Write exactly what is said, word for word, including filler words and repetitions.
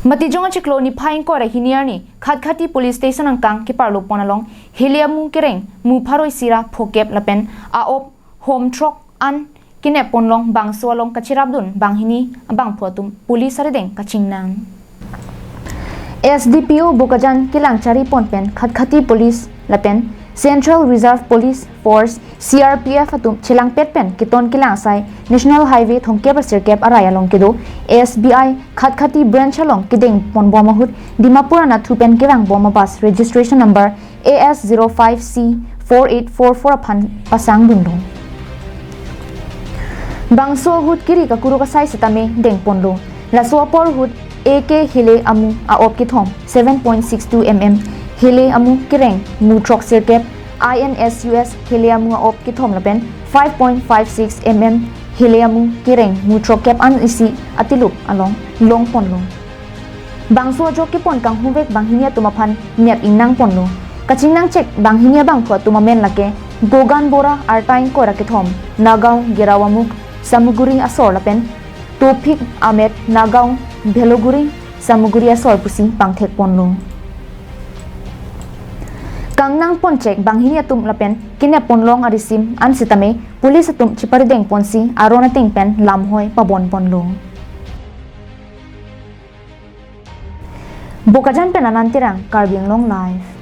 Matijong achiklo niphai ingkoi ra hini arni Khatkhati Police Station angkang keparlo pon along hile amu kereng mu pharo isi ra phokep lapen a-op hom throk an kenep ponlong bangso along kachirapdun banghini abangphu atum police arideng kachingnang. S D P O Bokajan kelang chari pon pen Khatkhati Police lapen Central Reserve Police Force, C R P F atum chelangpet pen keton kelang asai National Highway thomkep ra sirkep arai along kedo S B I Khatkhati Branch along kedeng ponbom ahut Dimapur anatthu pen kevang bom abus registration number A S zero five C four eight four four aphan pasang dunlo. Bangso ahut kiri kakuruk asai sitame deng ponlo. Laso apor ahut A K hile amu a-op kethom seven point six two M M, hile amu kereng mu throk sirkep, I N S U S hile amu a-op kethom lapen five point five six M M hile amu kereng mu throkkep an isi atilup along long ponlo. Bangso ajok kepon kanghuvek banghini atum aphan nep ingnang ponlo. Kachingnang chek banghini abangphu atum amen lake Gogan Bora, arta ingkoi ra kethom, Nagaon Gerao Amuk Samuguri asor lapen Topik Amet, Nagaon Bheloguri Samuguri asor pusi pangthek ponlo. Kangnang pon chek banghini atum lapen kenep ponlong arisim an sitame police atum chiparideng ponsi aron ateng pen lamhoi pabon ponlo. Bokajan pen Anand Terang, Karbi Anglong Live.